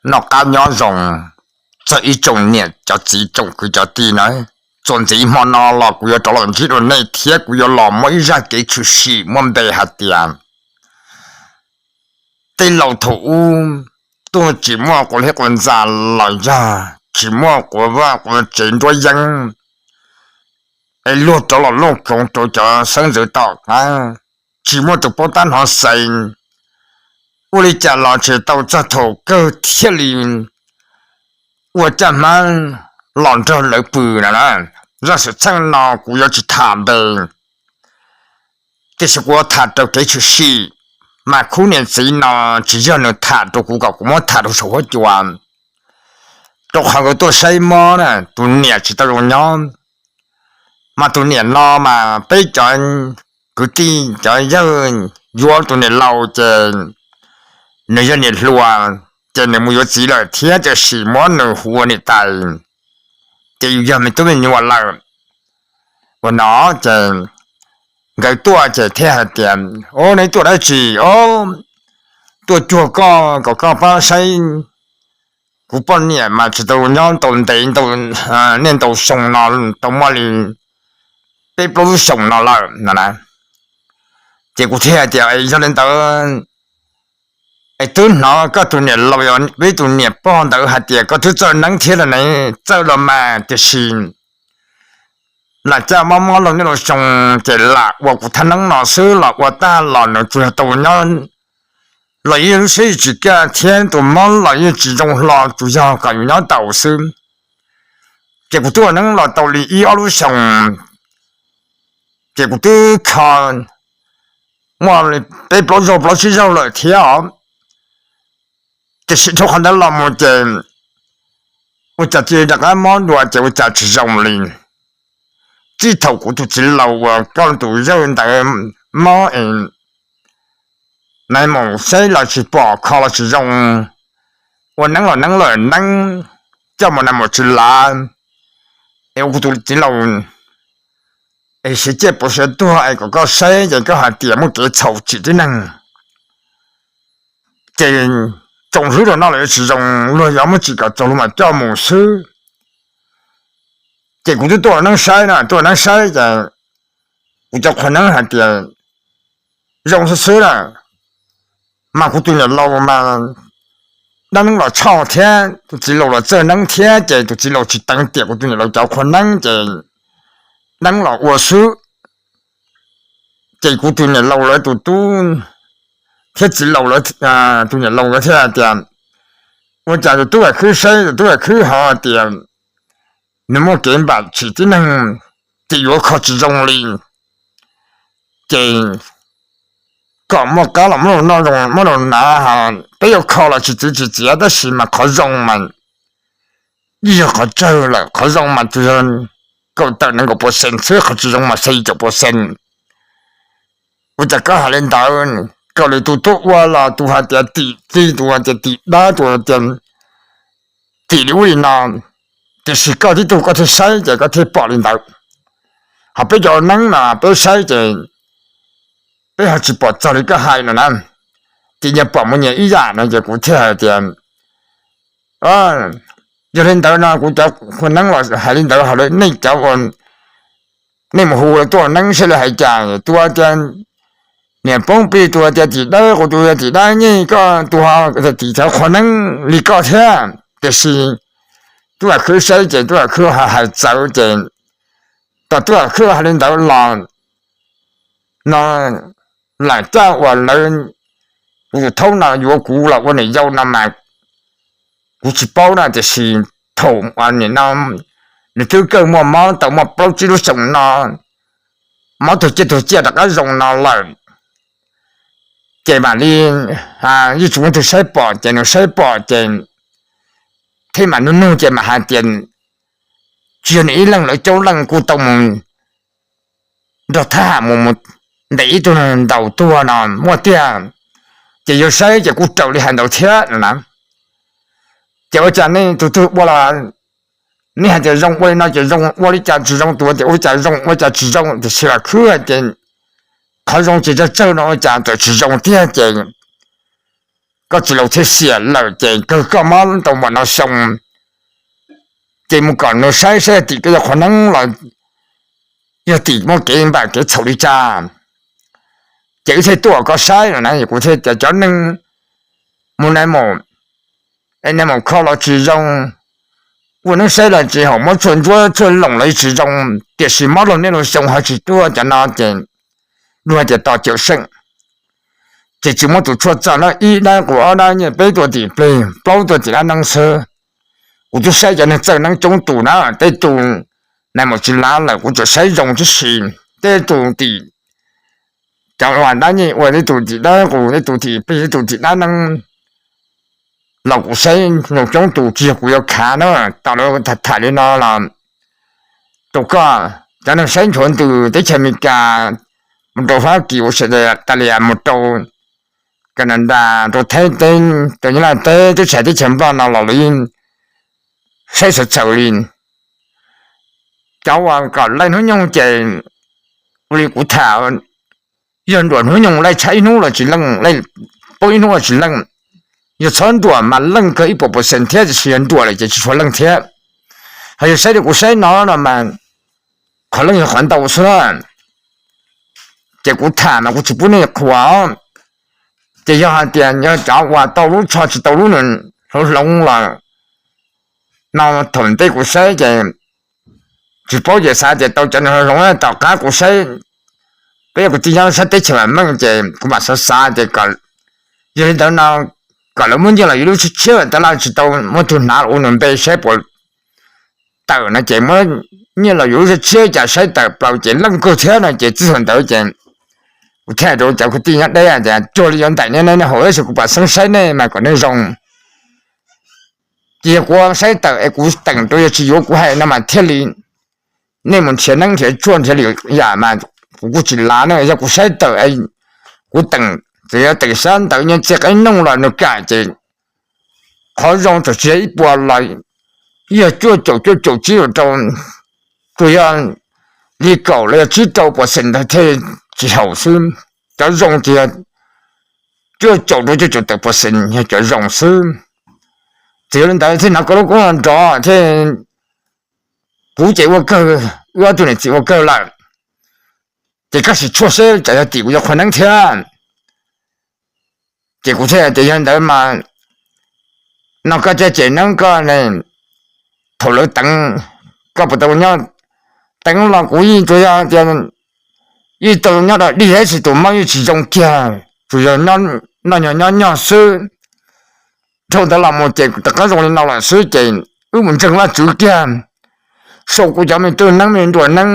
Noj qab nyob zoo, txog ib tsoom niam cov txiv tsoom kwv cov tij na, txuas ntxiv hmo no los kuv yuav rov los ntsib dua nej thiab kuv yuav los muab ib zaj kev tshwm sim muaj npe hais tias tej laus thaum ub tuaj tsis muaj quav liab quav ntxa los yog tsis muaj quav vaj quav tsev nruab yeeb, es luag rov los luj koov rau cov xeeb ntxwv tom qab, tsis muaj tus paub tab hnov xees, ua li cas los tsis tau txog thaum kawg thiaj li ua caj hmab los nrog lawv pw no na. Zaj xwm txheej no kuv yuav tsis tham npe, tiam sis kuv yuav tham rau kev tshwm sim, mas khub niam txiv no tsis yog nws tham rau kuv kom kuv muab tham rau saum huab cua, rau qhov nkawd tuaj saib mob na, tus niam tsis tau zoo nyob, mas tus niam no mas peb cov kwv tij cov yawg yuav tus niam laus ces nws yog niam hluas, ces nws mus yuav txiv lawm thiab tiam sis muab nws hu ua niam tais, ces yus yog me tub me nyuam lawm. Ua no ces nkawd tuaj ces thiaj hais tias, o, nej tuaj dab tsi? O, tuaj cuag koj kom koj pab saib kuv poj niam mas tsis tau nyob tau ntev, niaj ntau xyoo no tau muaj li peb plaub lub xyoos no lawm no na. Ces kuv thiaj hais tias, yog li ntawd es twb hnov koj tus niam laus, peb tus niam pog ntawd hais tias koj twb txawj neeb thiab los ne, txawj los mas tiam sis lam caj mob mob laug niaj laug xyoo, ces lam ua kuv thaj neeb no xwb los ua tag los nws tsuas yog tau nyob los ib lub siab tsis kaj thiab tus mob los yeej tsis zoo hlo, tsuas yog kom yus nyob tau xwb. Ces kuv twb ua neeb los tau li ib ob lub xyoos, ces kuv twb kho muaj li peb plaub zaug plaub tsib zaug lawm thiab os. Tiam sis dhau qhov ntawd los mus ces ua cas cia li rov qab mob dua ces ua cas tsis zoo li. Txij thaum kuv tus txiv laus uas koj tus yawg ntawd mob es nais maum saib los tsis pom, kho los tsis zoo, ua neeb los neeb lawm neeb, coj mus nais maum tsis lav, es ua kuv tus txiv laus es siav ciaj puas siav tuag es kom koj saib ces koj hais tias muaj kev txhaum tsim tib neeg. Ces tsoom hlwb rau no los yuav tsis zoo, luag yuav muab tsim kom txaus luag mam coj mus xwb. Ces kuv twb tuaj ua neeb saib na, tuaj ua neeb saib ces kuv cov qhua neeb hais tias zoo xwb xwb na, mas kuv tus niam laus mas dab neeb los tshoj thiab tus txiv laus los txawj neeb thiab ces tus txiv laus tsis teev tiam kuv tus niam laus cov qhua neeb ces neeb los ua xwb. Ces kuv tus niam laus lawv tus tub thiab txiv laus, tus niam laus lawv thiaj hais tias, ua cas tus tub Vam Khwb saib, tus tub Vam Khwb ho tias nws muaj kev npam tsim tib neeg, ces yuav kho tsis zoo li. Ces kom muaj qab los muab rau hnav, peb yuav kho los tsis txwv tsis txiav tab sis mas qhov zoo mas yeej yog qhov tsawg lawm, qhov zoo mas tsuas yog kaum tawm nees nkaum pua xees xwb, qhov tsis zoo mas xya caum pua xees. Ua cas koj hais li ntawd? Koj li tus tuaj ua los tus hais tias tim txij, tus hais tias tim dab, tus hais tias tim li ub li no, tiam sis koj tib tug koj thiaj saib ces koj thiaj pom li ntawd. Ho peb cov neeb no peb saib ces peb ho tsis pom txog li koj hais no na, ces nyias pom mus nyias ib yam no ces kuv thiaj hais tias, yog li ntawd no kuv cov qhua neeb los hais li ntawd, ho nej cov ua, nej mus hu tuaj neeb saib li hais cas, tus tias niam poob plig, tus tias tim dawb qus, tus tias tim dab nyeg, koj tus ho tim cov qhua neeb li koj thiab. Tiam sis tub Vam Khwb saib ces tub Vam Khwb hais txawv ces, tom tub Vam Khwb hais li ntawd los no, lam caj uas lawv, kuv tus thaub no yuav kuv los ua niam yau no mas kuv tsis paub na, tiam sis thaum no nws twb kawg muaj mob tau muaj plaub tsib lub xyoos no, mob tuag ciaj tuag ciaj rov qab zoo no lawm, ces mam li yeej tsis muaj tus saib pom ces nws saib pom ces thiaj mam nug nug ces mam hais tias tsis yog nws ib leeg, lawv coob leej kuj tau mus nrog thab ham mus mus ntes ib tug ntaus tuag no muaj tiag, ces yuav saib ces kuj raws li hais ntawd thiab no na. Ces ua cas nej tus twg ua los nej hais tias zoo ua li no ces zoo, ua li cas tsis zoo, tus tias ua li cas zoo ua li cas tsis zoo, tiam sis Vam Khwb hais tias qhov zoo ces tsawg tsawg no ua cas txawm tsis zoo tiag ces koj tsis laus thiab xiam lawm ces kawg koj mob tau npaum no xyoo, ces mus kom nws saib saib tim koj yog qhov neeb los yog tim muaj kev npam kev txhaum li cas, ces wb thiaj tuaj koj saib no na. Kuv thiaj tias cov neeg mus nai mus, nai mus kho los tsis zoo, ua neeb saib los tsis haum, muab tshuaj ntsuab tshuaj loos los tsis zoo, tiam sis mob luag niaj luag xyoo ho tsis tuaj cov no ces luag hais tias tos cawm seej. Ces tsis muab tus tshuaj txog no, ib dab qus ob dab nyiaj, peb tuaj tim plig, plaub tuaj tim dab neeb xwb. Kuv twb saib cov neeg txawj neeb coob tus na, tej tus nai mus tsis lav lawm kuv tseem saib zoo tib si. Tej tus tim cov uas dab nyiaj ua, tej tus tim dab qus, tej tus tim plig, tej tus tim dab neeb los kuv saib zoo coob tus, tsis yog kuv yuav khav na. Tam lawv tham li no los rau koj, cov neeg saib nchuav ntws teb chaws Amelikas, mus rau Fab Kis, Australia, mus rau Canada, rau Thaib teb, rau Nyab Laj teb, teb chaws, teb chaws Nplog no los lawv saib xav txhaws li. Cov uas kom leej hnub nyoog ces ua li kuv tham, yog nruam hnub nyoog leej tshaib ib hnub los tsis leej, leej paub ib hnub los tsis leej. Yog txhob nruam mas leej kawg ib puas percent thiab, tiam sis yog nruam lawm ces tsis tshua leej thiab. Ho yog saib li kuv saib no no mas qhov leej yog qhov ntau xwb na. Ces kuv tham mas kuv tsis pub nej qhuas. Ces yog hais tias yog cov uas tau lub tsho tsis tau lub nws hloov hloov los no, thaum ntej kuv saib ces tsis paub ces xav tias tau cov nws hloov hloov, tom qab kuv saib, peb yog kwv tij nyob sab teb chaws vam meej ces kuv mam xav xav tias kom, yog li ntawd no kom lawv muab nyiaj los yuav lub tshiab tshiab, tab laj tsis tau muab tug hnav los ua nws npe saib puas tawm no ces muab nyiaj los yuav lub tshiab tshiab cas saib tawm plaws ces leej kawg thiab no ces txij thaum ntawd ces kuv thiaj rau cov kwv tij nyob deb tias cuag li yuav ntaim nej, nej haus tab sis kuv pam xeeb saib nej mas kom nej zoo. Ces yog kuv saib tawm es kuv teem rau, yog tsis yuav kuv hais no mas thiaj li nej mus nrhiav neeb nrhiav tshuaj nrhiav lwm yam mas kuv kuj tsis lav na. Yog kuv saib tawm, kuv teem, txawm yog teem sab ntawd nyob txij qeeb nooj los nws kam ces qhov zoo txawm tsis yog ib puas los yog cuaj caum cuaj caum tsib rau, tsuas yog li kaum los yog tsib rau percent ntawd thiaj tsis haum xwb. Cov zoo ces yog cuaj caum rau cuaj caum tawm percent yog cov zoo xwb. Txawm yog li ntawd thiaj hnov koj lub koob nrov thiab, kuv ces ua kawg, wb ob tug niam txiv ua kawg lawm, ces koj sim tshuaj seb tsam yog tim kuv yuav qhua neeb thiab. Ces kuv thiaj tias yog ntawd mas no koj caj ces neeb koj, thaum lawv teev koj puas tau nyob? Teev los kuv yeej tsuas yog tias yeej tau nyob dog dig tab sis tus mob yeej tsis zoo kiag, tsuas yog noj nyog nyob nyog xwb. Dhau ntawd los mus ces rov qab zoo li no lawm xwb ces wb mus ntseeg Vajtswv kiag. Sau kuv cov me tub neeb me nruas neeb,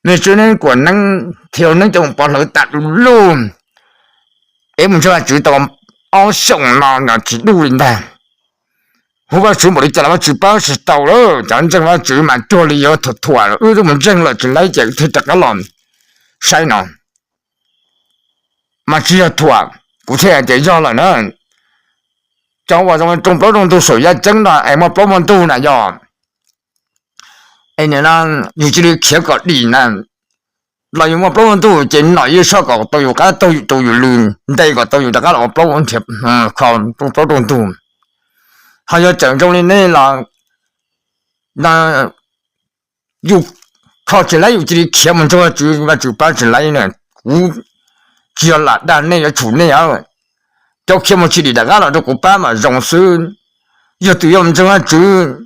me tub neeb kuam neeb, thiab neeb cov pov hlawv tas du lug, es mus ntseeg Vajtswv tau ob xyoos no tsis duj li ntag. Hu Vajtswv npaum li cas los Vajtswv pab tsis tau lawm. Cov ntseeg Vajtswv mas cuag li yuav thuam thuam, wb twb mus ntseeg lawm tsis laib ces thiaj rov qab los saib no mas tsis yog thuam. Kuv thiaj hais tias yog lawm na. Cov uas zoo rooj plaub rooj ntug saum yaj ceeb no es muaj plaub muaj ntug na yog, es nim no yus cia li khiav kom dim na, los yus muaj plaub muaj ntug ces nom yeej soj kom tau yus qab taug yus tus yus lw, nte kom tau yus rov qab los ua plaub nrhiav kho rooj plaub rooj ntug. Ho yog tseem zoo li nej los no yus kho tsis laib yus cia li khiav mus ntseeg Vajtswv, Vajtswv pab tsis laib na. Kuv tsis yog lam dag nej yuav tshum nej, cov khiav mus tsis dim rov qab los rau kuv pab mas zoo xwb. Yog tus yuav mus ntseeg Vajtswv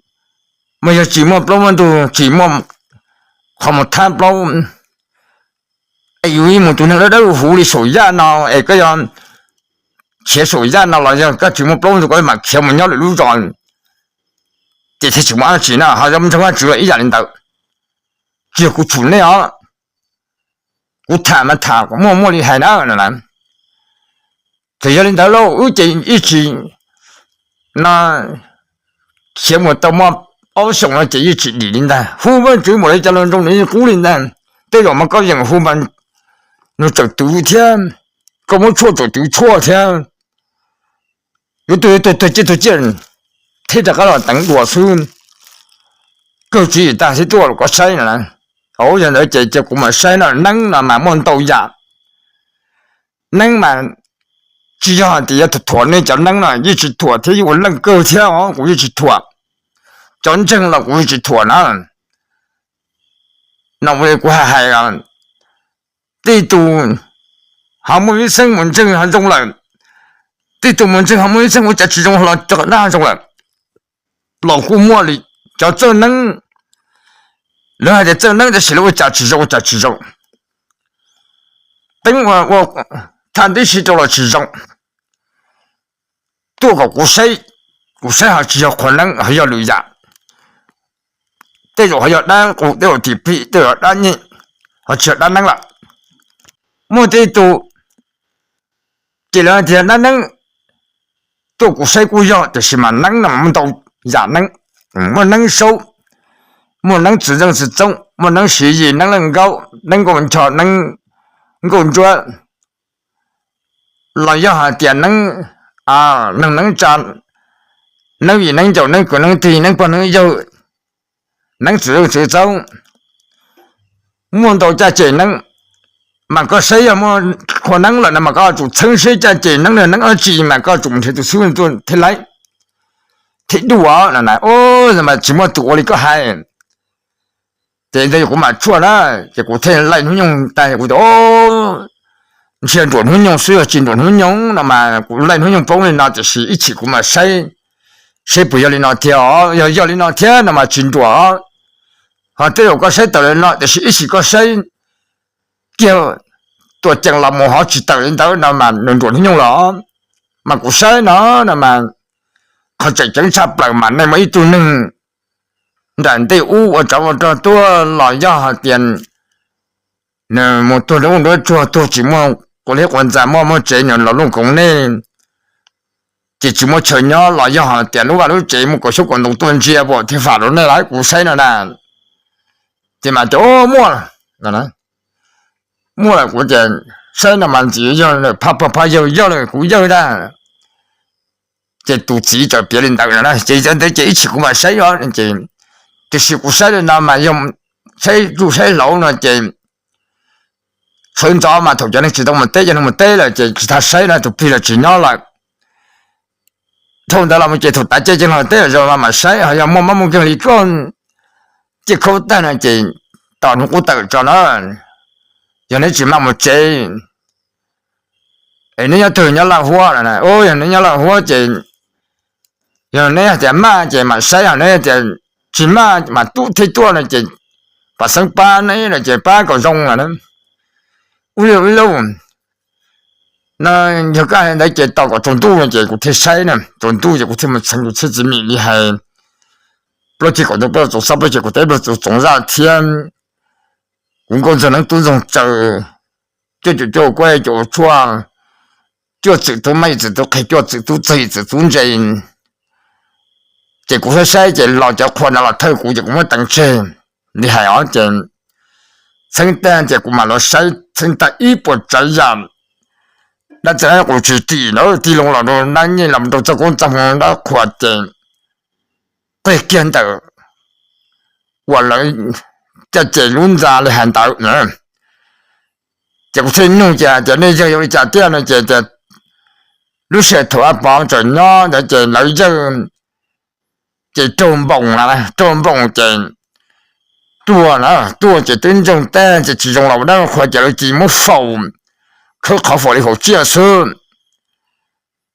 mas yog tsis muaj plaub muaj ntug, tsis muaj qhov mus thab plaub, es yus mus tus neeg dawb dawb huv li saum yaj no es koj yog khiav saum yaj no los yog koj tsis muaj plaub ntug koj mam khiav mus nyob lwm lub zos ces thiaj tsis muaj dab tsi na. Ho yog mus ntseeg Vajtswv los ib yam li ntawd. Tsis yog kuv tshum nej os, kuv tham mas tham kom muaj muaj li hais na. Txawm yog li ntawd lauj, wb ces ib txhis no khiav mus tau muaj ob xyoos no ces yeej tsis dim li ntag. Hu Vajtswv npaum li cas los zoo nws yeej qub li ntag. Tej zaum mas koj yeem hu mas nws tseem twv thiab, koj muab tshuaj tseem twv tshuaj thiab. Yuav tuag yuav tuag, tuag ciaj tuag ciaj, thiaj rov qab los teev dua xwb. Kawg tswv yim tag thiab tuaj los koj saib no. Yog ntawd ces cia kuv mam saib no, neeb no mas muaj ntau yam. Neeb mas Tsis yog hais tias yuav thuam nej cov neeb no, yeej tsis thuam thiab, yeej ua leej kawg thiab os, kuv yeej tsis thuam. Cov ntseeg los kuv yeej tsis thuam na. No kuv hais, tej tus ho muaj vib xeeb mus ntseeg ho zoo lawm, tej tus mus ntseeg ho muaj vib xeeb ua cas tsis zoo los cov dab zoo lawm, los kuj muaj li. Cov txawj neeb, lawv hais tias txawj neeb tab sis lawv ua cas tsis zoo, ua cas tsis zoo, teeb ua thaj tib si rau los tsis zoo. Tuaj kom kuv saib, kuv saib ho tsis yog qhua neeb, ho yog lwm yam. Tej zaum ho yog dab qus, tej zaum tim pim, tej zaum dab nyim, ho tsis yog dab neeb lawm. Muaj tej tus ces lawv tias dab neeb, tuaj kuv saib kuj yog, tiam sis mas neeb no mas muaj ntau yam neeb. Muaj neeb saub, muaj neeb txwv zeej txwv txoob, muaj neeb siv yis, neeb leej nkaub, neeb nkauj ncho, neeb nkauj ntsuab, los yog hais tias neeb, neeg neeb tsa, neeb vim neeb ncaus, neeb kwv neeb tij, neeb pog neeb yawg, neeb txwv zeej txwv txoob, muaj ntau caj ces neeb. Mas koj saib yog muaj qhua neeb lawm no mas koj tsum txheeb saib caj ces neeb no neeb dab tsi mas koj tsum mus nrhiav tus xib hwb tuaj thiaj laib, thiaj duj no na. Mas tsis muaj tus ua li koj hais. Ces ntawd kuv mam tshuaj na, ces kuv thiaj laij hnub nyoog tag, kuv tias, ntshai nruam hnub nyoog xwb, yog tsis nruam hnub nyoog no mas kuv laij hnub nyoog poob li no, tiam sis ib chim kuv mam saib, saib puas yog li no thiab os. Yog yog li no thiab no mas tsis nruam. Ho tej zaum koj saib tawm li no tiam sis ib chim koj saib kiag tuam ceem los mus ho tsis tawm li ntawd no mas nws nruam hnub nyoog los. Mas kuv saib no, no mas qhov tseem ceeb tshaj plaws mas nej muaj ib tug neeg nram ntej ub ua tsov ua rog tuaj los yog hais tias nws mus tuag nruab tsuag tuag tsis muaj quav liab quav ntxa, muaj muaj tsev nws los luj koov nej, ces tsis muaj chaw nyob los yog hais tias lub vaj lub tsev muaj kaum xyoob kaum ntoo tuaj ntsia pom thiaj fam rau nej lawm, kuv saib no na. Ces mas tias muaj, muaj lawm kuv tias saib no mas ntxim yog lawm, phaj pog phaj yawg yog lawm kuv yawg ntag. Ces tus txiv txawm piav li ntawd no na, ces ntawd ces ib chim kuv mam saib os, ces tiam sis kuv saib li no mas yog saib ruj saib hlauv no ces sawv ntxov mas thaum cov neeg tsis tau mus teb, cov neeg mus teb lawm ces tsis tas saib no, tus plig los tsis nyob lawm. Thaum ntawd los mus ces thaum tav caij ceeb los teb los zoo mas mam saib, ho yog muaj mob muaj nkeeg li koj ciaj khaub tag no ces tos hnub qub tawm tso na. Yog neb tsis maj mus tsev es neb nyob twg nyob laj huab, yog neb nyob laj huab ces yog neb hais tias maj ces mam saib, ho neb tias tsis maj mas tub thiaj tuaj no ces pab xeeb pab neb no ces pab kom zoo lawm na. Ub, ib lub no, yog koj hais ntawd ces tos kom tsaus ntuj no ces kuv thiaj saib na, tsaus ntuj ces kuv thiaj mus txheev tus txhiab txiv mim li hais, plaub ceg kaum ntawd plaub txoov xab, plaub ceg kaum teb plaub txoov zaj thiab. Kuv nkauj ntxawg neeb tub ntxoog tsaws, cuaj cum cuaj kuab cuaj tshuaj, cuaj txwm tub maj txwm tub qhe, cuaj txwm tub txawg txwm tub ntse. Ces kuv saib saib ces los cov qhua no los thawj kuv ces kuv muab teev tseg li hais os ces txheeb tag ces kuv mam los saib txheeb tag ib puas tsav yam dab tsi qus tsis tim na, tij loo los rau dab nyej los rau txoj koob txoj hmoo dab qhuas ces qig kiag ntawm uas lawv caj ces lub ntxa li hais ntawd. Ces kuv thiaj nug ces tias nej yawg yuav li cas tiag no ces tias lub sij hawm thaum Ab Pov tseem nyob ntawd ces lawv yawg ces raug npoos, raug npoos ces tuag na, tuag ces twb ntsoog tag ces tsis zoo los dab qhua ces lawv cia li muab faus, khawb qhov faus li faus tsiaj xwb.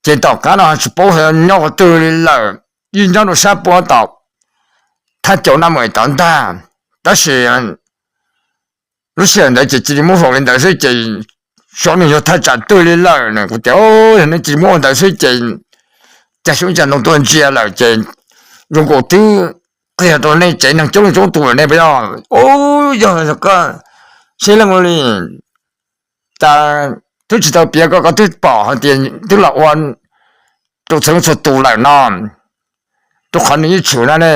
Ces tom qab no tsis paub nyob qhov twg li lawm, yeej nyob rau sab puab tom thaj caum Naj Mem tod ntag. Tab sis lub sij hawm ntawd ces cia li muab faus li ntawd xwb ces xyov nws yog thaj tsam twg li lawm no. Kuv tias yog nej cia li muab ua ntawd xwb ces cag xyoob cag ntoo tuaj ntsia lawm ces zoo nkaus twb qhia rau nej tsev neeg coob leej coob tus lawm ne puas yog? Yog, yog koj saib leej ua li cas twb tsis tau piav koj, koj twb pom hais tias twb los ua rau txhua leej txhua tus lawm no, rau qhov nws yeej tshwm no ne.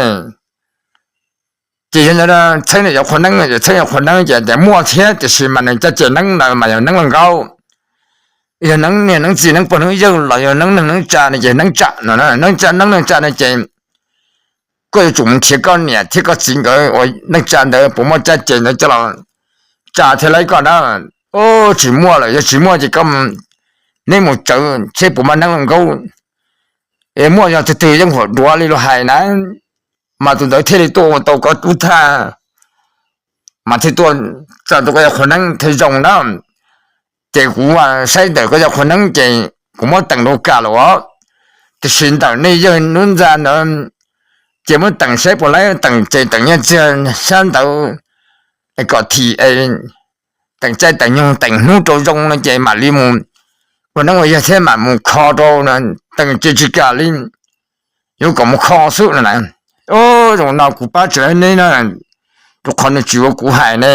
Ces yog ntawd txheeb no yuav qhua neeb, txheeb yuav qhua neeb ces tias muaj thiab tiam sis mas nws caj ces neeb ntawd mas yog neeb leej nkaub. Yog neeb niam neeb txiv neeb pog neeb yawg los yog neeb neeg neeb tsa no ces neeb tsam no, neeb tsam neeb neeg tsa no ces koj yuav tsum mus nrhiav koj niam thiab koj txiv nkawd uas neej tsa ntawd puas muaj caj ces ntawd coj los tsa thiaj laib koj na. Tsis muaj lawm, yog tsis muaj ces koj neb mus tsawv seb puas muaj neeb luaj nkaub, es muaj yog twg twg yeej huam duav li luag hais na, mas tus ntawd thiaj li tuaj ua tau koj lub thaj, mas thiaj tuaj tsa rau koj yog qhua neeb thiaj zoo na. Ces kuv saib ntawm koj yog qhua neeb ces kuv muab teem rau kam lawm os. Tiam sis ntawm nej yawg lub ntxa ntawd ces muab teem saib puas laib, teem ces teem nyiaj txiag sab ntawd es kom thim es teem caij teem nyoog teem hnub rau zoo no ces mam li mus ua neeb ua yaig thiab mam mus kho rau, teem ces tsis kam li, yuav kom mus kho xwb no na. Zoo no kuv pab tsis laib neb na, rau qhov nws tsis ua kuv hais ne.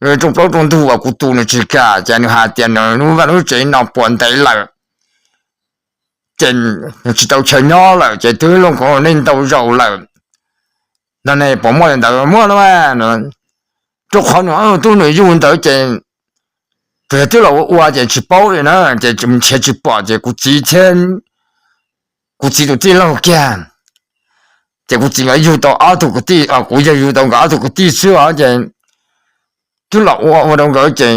Rooj plaub rooj ntug uas kuv tu nws tsis kam ces nws hais tias nws lub vaj lub tsev no puas ntev lawm, ces nws tsis tau chaw nyob lawm ces twb looj khoom nej ntau zaus lawm no ne, puas muaj li ntawd? Muaj no, rau qhov nws tub nws yug ntawd ces txawm yog twb los ua ua ces tsis paub li na, ces nrhiav tsis pom ces kuv txiv thiab kuv txiv tus tij laug kiag, ces kuv txiv nkawd yug tau ob tug kwv tij, kuv yawg yug tau nkawd ob tug kwv tij xwb os, ces twb los ua ua rau nkawd ces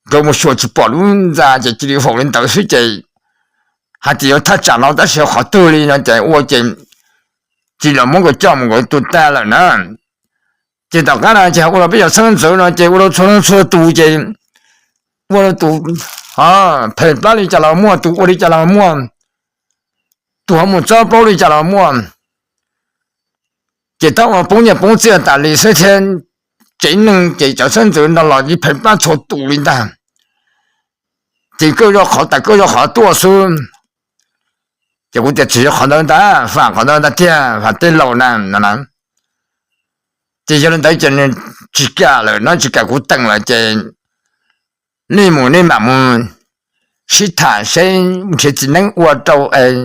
nkawd mus xyuas tsis pom lub ntxa ces cia li faus li ntawd xwb ces hais tias yuav thaj tsam no tab sis qhov twg li no ces ua ces cia li los muab nkawd coj mus nkawd tua tag lawm na. Ces tom qab no ces ua rau peb cov xeeb ntxwv no ces ua rau txhua leej txhua tus ces ua rau tus phem plab li cas los muaj, tus ua li cas los muaj, tus ho mus txob plaub li cas los muaj. Ces tab ua poob nyiaj poob txiaj tas li xwb thiab, tsev neeg ces cov xeeb ntxwv no los yeej phem plab txhua tus li ntag. Ces koj yog qhov tas koj yog qhov tuaj xwb. Ces kuv tias tsis yog qhov ntawd ntag, fam qhov ntawd ntag tiag, fam tej laus na no na. Ces yog li ntawd ces nws tsis kam lawm no, tsis kam kuv teem lawm ces nej mus nej mam mus sib tham seb mus nrhiav txiv neeb ua rau es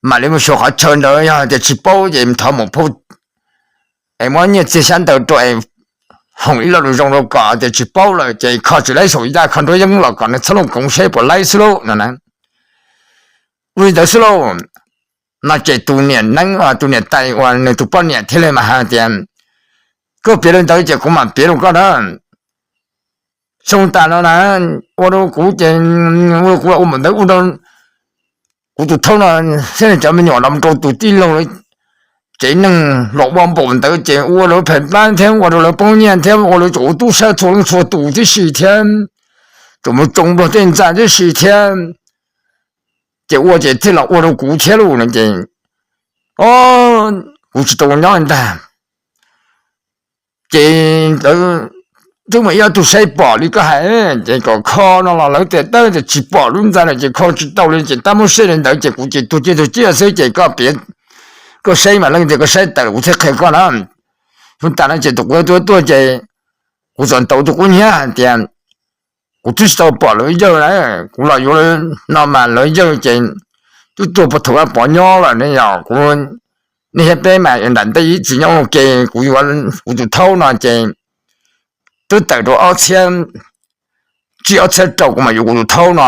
mam li mus xyuas qhov chaw ntawd, yog tias tsis paub ces thov mus phauj es muab nyiaj txiag xyab ntawd rau es hoom ib lo lus zoo rau kom tias tsis paub lawm ces kho tsis laib saum yaj kho nruab yeeb los kom nws txhob looj koov seb puas laib xwb lauj no na. Ua li ntawd xwb lauj. No ces tus niam neeb, tus niam tais uas nws tus poj niam thiaj li mas hais tias koj piav li ntawd ces kuv mam piav rau koj na. Xyoo tas no na, ua rau kuv ces ua kuv ua npaum ntawd ua rau kuv tus thaub no thiab nws cov me nyuam los rau tus tij laug tsev neeg los ua npaum ntawd ces ua rau lawv phem plab thiab ua rau lawv poob nyiaj thiab ua rau tsoom ua tub sab txhua leej txhua tus tib si thiab, tsoom mus tsoo nplog tej ntxa tib si thiab. Ces ua ces thiaj los ua rau kuv thiab lauj no ces kuv tsis tau nyob ntag. Ces lawv twb mus ib ob tug saib pom li koj hais, ces kom kho no los lawv tias tab tias tsis pom lub ntxa lawm ces kho tsis tau li ces tab muab siab li ntawd ces kuv ces tuag ciaj tuag ciaj xwb ces koj piav, koj saib mas leej twg koj saib tawm kuv thiaj qhia koj na. Xyoo tas no ces tus kuv tuaj tuaj ces kuv txawm ntaus tus kuv nyiam hais tias kuv twb tsis tau pom lawv yawg na, kuv los yuav no mas lawv yawg ces twb tuag puag thaum Vaj Pov nyob lawm ne yom, kuv, nej thiab peb mas nram ntej ib txwm nyob ua ke, kuv yuav kuv tus thaub no ces twb tawm rau ob txhiab tsib ob txhiab rau kuv mam yuav kuv tus thaub no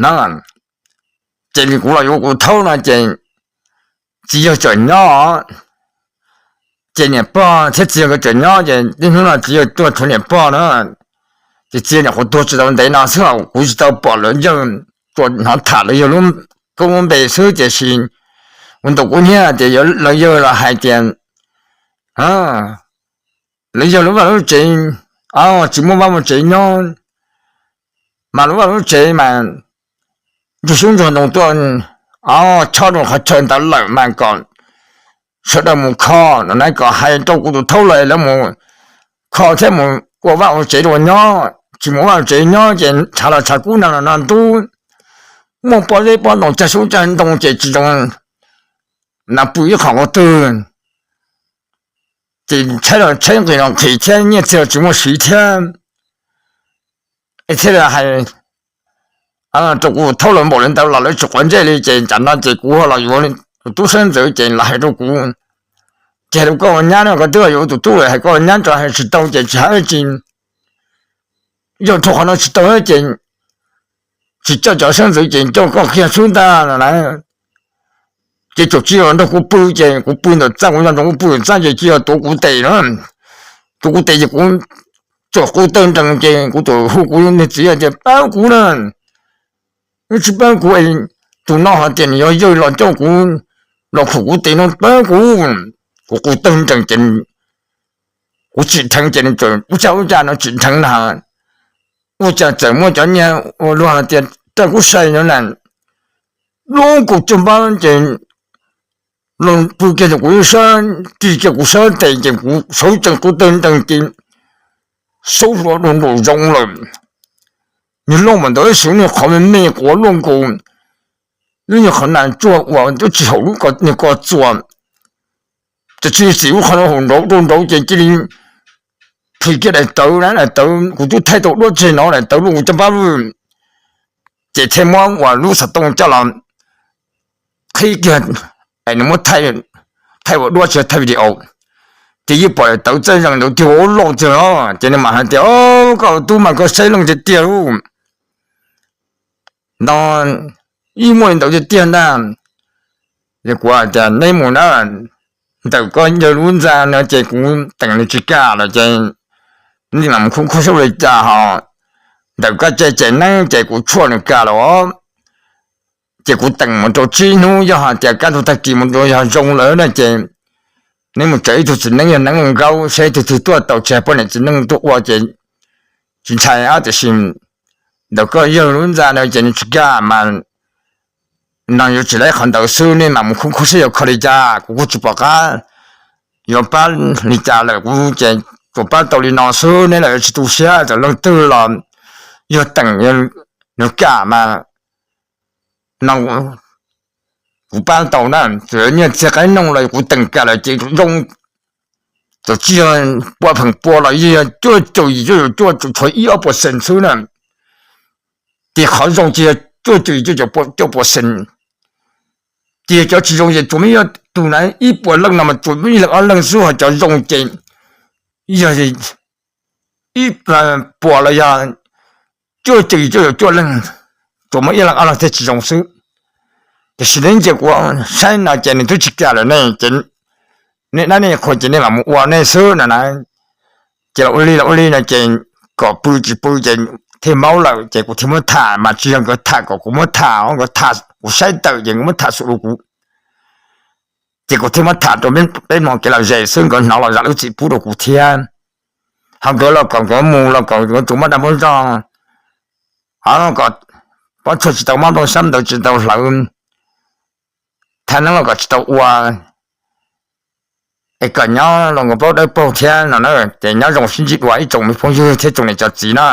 na. Ces li kuv los yuav kuv tus thaub no ces txiv yawg tseem nyob, ces niam pog thiab txiv yawg nkawd tseem nyob ces niaj hnub no txiv yawg tuag tshuav niam pog na. Ces txiv yawg nyuam qhuav tuag tsis tau ntev no xwb, kuv tsis tau pom lawv yawg, tsuas hnov tham lawv yawg lub koob lub npe xwb, tiam sis kuv ntaus kuv nyiam tias lawv yawg los hais tias lawv yawg lub vaj lub tsev tsis muaj vaj muaj tsev nyob, mas lub vaj lub tsev mas ntsuag xyoob ntsuag ntoo tuaj chob rau qhov chaw ntawd lawm mas kom sawv daws mus kho no na, kom hais rau kuv tus thaub lawv lawv mus kho thiab mus ua vaj ua tsev rau nyob, tsis mus ua vaj ua tsev nyob ces tshav los tshav kub, nag los nag ntub, muaj pob zeb pob ntoo cag xyoob cag ntoo ces tsis zoo na pw ib qho qhov twg, ces tshaib los tshaib, nqhis los nqhis thiab nyiaj txiag los tsis muaj siv thiab. Es thiaj li hais rau kuv thaub lawv npaum li ntawd los lawv tsis quav ntsej li ces tsam no ces kuv los yuav tus tub xeeb ntxwv ces los hais rau kuv, ces hais rau koj ua nyab no, koj twb los yuav tus tub lawm, hais koj ua nyab tso, hais tsis tau ces tsis hais dab tsi. Yog rau qhov no tsis tau ces tsis coj cov xeeb ntxwv ces coj koj kiag xwb ntag no na. Ces tsuas tsis yog nrog kuv pw ces kuv pw ntawm txaj, kuv nco ntsoov kuv pw ntawm txaj ces tsis yog tuav kuv tes na. Tuav kuv tes ces kuv txawm qw tawg nrees ces kuv txawm hu kuv niag txiv hais tias, pab kuv na, wb tsis pab kuv, tus no hais tias nws yog yawg los coj kuv los khum kuv tes no, pab kuv. Kuv qw tawg nrees ces kuv tsim dheev ces nws txawm ua cas ua cas no tsim dheev na, ua cas txawm muaj cov niag ua luag hais tias raj kub sai no na, lub kuv caj npab ces los pw kiag rau kuv ib sab, ris kiag kuv sab tes ces kuv sawv tsees qw tawg nrees ces saub hluas dua nraum zoov lawm. Niag loj mas ntawd ib xwb niag qhov me me quav luaj nkaus lub nyuag qhov nas tsuag uas twb tsis haum lub niag ko txuas. Ces tsis txim lub qhov no haum nraud rau nraud ces cia li plhis kiag daim tawv na, daim tawv kuv twb thaij tau duab tseg no, daim tawv luaj kuv caj npab lawm. Ces thiaj muab uas lub xov tooj coj los qhib kiag es nws muab thaij ua duab tsis thaij video. Ces yeej pom daim tawv txaij zeeg ntawd tiag ua loj tiag os. Ces nws mam hais tias, koj tub mas koj saib leej tiag tiag lauj, no ib muaj li ntawd tiag tiag ntag. Ces kuv hais tias neb mus na, ntawm koj yawg lub ntxa no ces kuv teem nws tsis kam lawm ces nej mam mus khub khub saib li cas ho. Ntawm koj cai cai neeb ces kuv tshuaj nws kam lawm os. Ces kuv teem mus rau tsib hnub, yog hais tias kaj ntug tag kis mus rau yog zoo lawm na ces neb mus tseem ib tug txiv neeb yog neeb ua nkaub saib ib tug twg tuaj tau, tsis hais poj niam txiv neej tuaj ua ces tsis ntshai, tiam sis ntawm koj yawg lub ntxa no ces nws tsis kam mas no yuav tsis laib qhov ntawd xwb, nej mam mus khub khub saib yuav kho li cas. Kuv kuj tsis pom qab yuav pab li cas lawm, kuv ces tsuas pab tau li no xwb, neb los yuav tsis tu siab, txawm leej twg los yog teem nws kam mas no kuv pab tau na. Txawm nyiaj txiag qaib noog los kuv teem kam lawm ces zoo, txawm tsis yog pua pheem pua los yog cuaj caum yim cuaj caum cuaj, tsuas tshuav ib ob puas xees xwb na. Ces qhov zoo ces yog cuaj caum yim cuaj caum puas xees. Ces yog cov tsis zoo ces tsuas muaj ib tug na, ib puas leej no mas tsuas muaj ib leeg ob leeg xwb, ho cov zoo ces yog ib puas los yog cuaj caum yim cuaj caum cuaj leej, tsuas muaj ib leeg ob leeg thiaj tsis zoo xwb. Tiam sis neb ntsia kuv saib no ces nws twb tsis kam lawm ne, ces nej dab nej qhua ces nej mam mus ua nej xwb no na. Ces los ua li los ua li no ces kom pw tsis pw ces thiaj maub lawm ces kuv thiaj muab tham, mas tsis yog nkawd tham kom kuv muab tham, nkawd tham kuv saib tawm ces nkawd muab tham xum rau kuv. Ces kuv thiaj muab tham rau peb mloog kev lom zem xwb, nkawd hnov los zam lub txim pub rau kuv thiab. Ho nkawd los kom nkawd mus los kom nkawd tsuas muab dag muab zog, ho kom pob tshuaj tsis tau mob rau sab ntawd tsis tau hlawv, thaj neeb los kom tsis tau ua, es kom nyob los nkawd plaub dawb paug thiab no na. Ces nyob zoo sib ntsib dua ib tsoom me phooj ywg thiab tsoom niam tsoom txiv na.